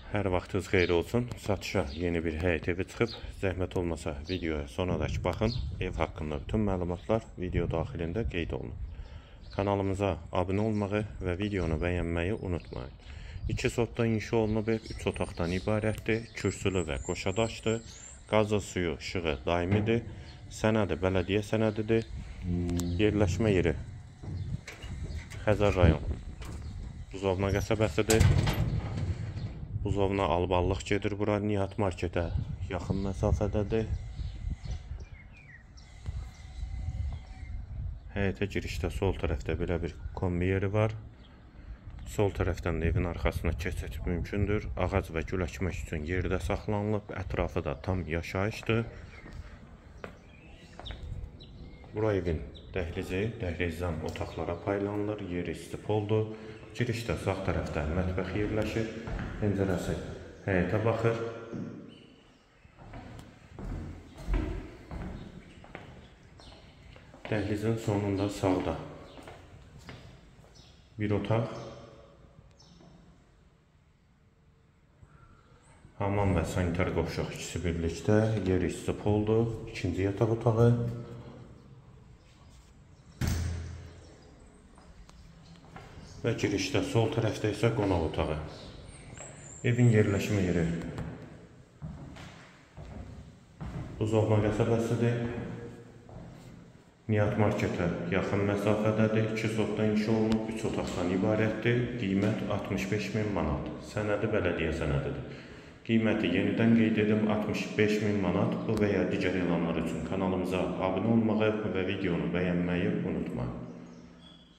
Hər vaxtınız xeyir olsun. Satışa yeni bir həyət evi çıxıb. Zəhmət olmasa videoya sonradək baxın. Ev haqqında bütün məlumatlar video daxilində qeyd olunub. Kanalımıza abunə olmağı və videonu bəyənməyi unutmayın. 2 sotdan inşa olunub ev, 3 otaqdan ibarətdir. Kürsülü və qoşadaşdır. Qazı, suyu, işığı daimidir. Sənədi bələdiyyə sənədidir. Yerləşmə yeri Xəzər rayon Buzovna qəsəbəsidir. Buzovna Alballıq gedir bura. Nihat marketə yaxın məsafədədir. Həyətə girişdə sol tərəfdə belə bir kombi yeri var. Sol tərəfdən də evin arxasına keçid mümkündür. Ağac və gül əkmək üçün yerdə saxlanılıb. Ətrafı da tam yaşayışdır. Bura evin dəhlizi, dəhlizdən otaqlara paylanılır. Yeri istipoldur. Girişdə sağ tərəfdə mətbəx yerləşir. Pəncərəsi həyətə baxır. Dəhlizin sonunda sağda bir otaq, hamam və sanitar qovşaq ikisi birlikdə, yeri istipoldur. İkinci yataq otağı. Və girişdə sol tərəfdə isə qonaq otağı. Evin yerləşmə yeri Buzovna qəsəbəsidir. Nihat marketə yaxın məsafədədir. 2 sotdan inşa olunub, 3 otaqdan ibarətdir. Qiymət 65.000 manat. Sənədi bələdiyyə sənədidir. Qiyməti yenidən qeyd edim, 65.000 manat. Bu və ya digər elanlar üçün kanalımıza abunə olmağı və videonu bəyənməyi unutmayın.